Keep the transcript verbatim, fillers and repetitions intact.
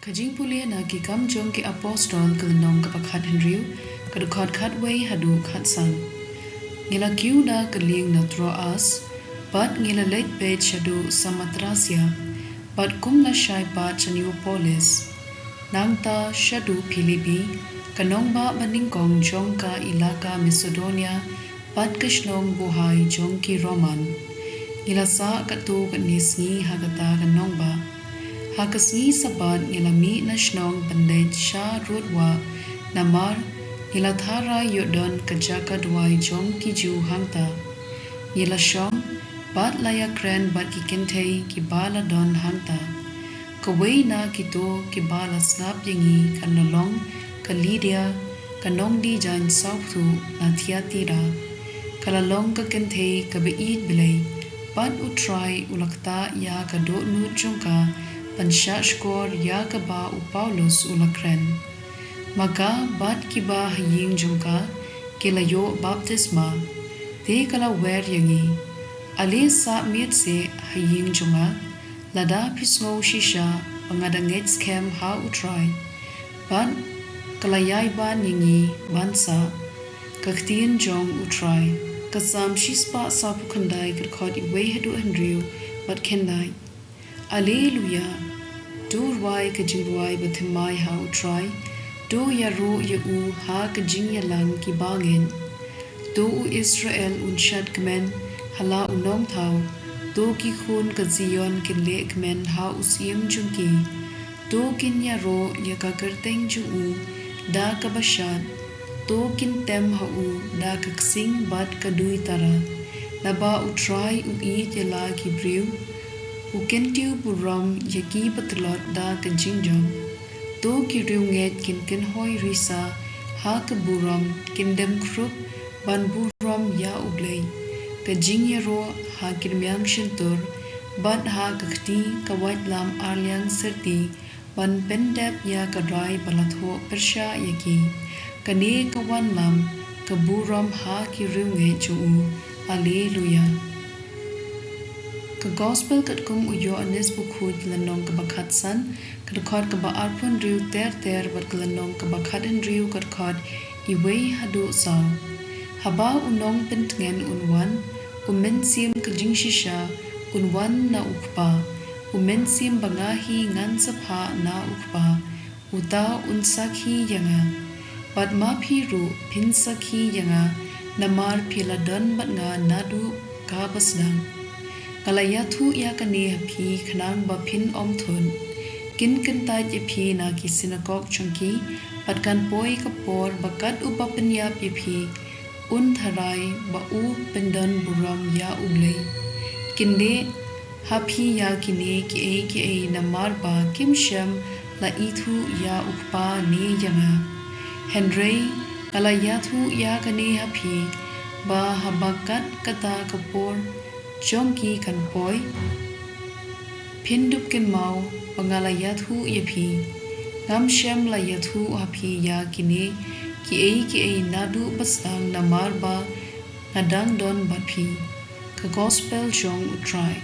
Ka jingpule na Ki Kam jong ki Apostol, ka lynnong kaba khathynriew, ka dkhot khatwei haduh khatsan. Ngi la kiew da ka lieng na Troas, bad ngi la leit beit shaduh Samothrasia, bad kumno la shai pat sha Neapolis. Nangta shaduh Philipi, ka nongbah banyngkong jong ka ilaka Masedonia, bad ka shnong buhai jong ki Roman. Ngi la sah katto katne sngi ha kata ka nongbah. Ha ka sngi Sabbath ngi la mih na shnong ban leit sha Rudwah, namar ngi la tharai ïoh don ka jaka duwai jong ki Jiw hangta. Ngi la shong, bad la ïakren bad ki kynthei kiba la don hangta. Kawei na kito kiba la sngap ïa ngi ka la long ka Lidia, ka nongdie jaiñ sawphew na Thiatira. Ka la long ka kynthei kaba ïeit Blei, bad U Trai u la ktah ïa ka dohnud jong ka ban shahshkor ïa kaba u Paulus u la kren. Ma ka bad kiba ha ïing jong ka ki la ïoh baptisma. Te ka la wer ïa ngi, ale sah miet seh ha ïing jong nga, lada phi sngew shisha ba nga da ngeit skhem ha U Trai. Bad ka la ïai ban ïa ngi ban sah. Ka ktien jong U Trai. Ka Salm shispah sawphew khyndai, ka dkhot iwei haduh hynriew, bad khyndai. Alleluia. To rwai ka jingrwai bathymmai ha U Trai. To ïaroh ïa u ha ka jingïalang kiba ngeit. To u Israel un shad kmen ha la u nongthaw. To ki khun ka Zion kin leh kmen ha u syiem jong ki. To kin ïaroh ïa ka kyrteng jong u da kaba shad. To kin tem ha u da ka ksing bad ka duitara. Naba U Trai u ïeit ïa la ki briew. U kyntiew burom ïa kiba tlot da ka jingjop. To ki riewngeit kin kynhoi risa ha ka burom, kin dem khrup ban burom ïa U Blei. Ka jingïaroh ha ki rmiang shyntur bad ha ka kti ka waitlam arliang syrti, ban pyndep ïa ka rai ba la thoh pyrshah ïa ki. Kane ka wanlam ka burom ha ki riewngeit jong u. Alleluia. Ka Gospel katkum u Ïoannis Bakhuid, lynnong kaba khatsan, ka dkhot kaba arphew hynriew ter ter bad ka lynnong kaba khathynriew, ka dkhot iwei haduh saw. Haba u Nongpyntngen un wan, u Mynsiem ka jingshisha un wan na U Kpa, u Mynsiem ba nga hi ngan sa phah na U Kpa, uta un sakhi ïa nga. Bad ma phi ruh phin sakhi ïa nga, namar phi la don bad nga naduh kaba sdang. Nga la ïathuh ïa kane ha phi khnang ba phin ym thut. Kin kyntait ïa phi na ki synagog jong ki, bad kan poi ka por ba kat uba pynïap ïa phi un tharai ba u pyndonburom ïa U Blei. Kin leh ha phi ïa kine kiei kiei namar ba kim shym la ithuh ïa U Kpa ne ïa nga. Hynrei nga la ïathuh ïa kane ha phi, ba haba kat kata ka por jong ki kan poi, phin dup kynmaw ba nga la ïathuh ïa phi. Ngam shym la ïathuh ha phi ïa kine kiei kiei naduh ba sdang namar ba nga dang don bad phi. Ka Gospel jong U Trai.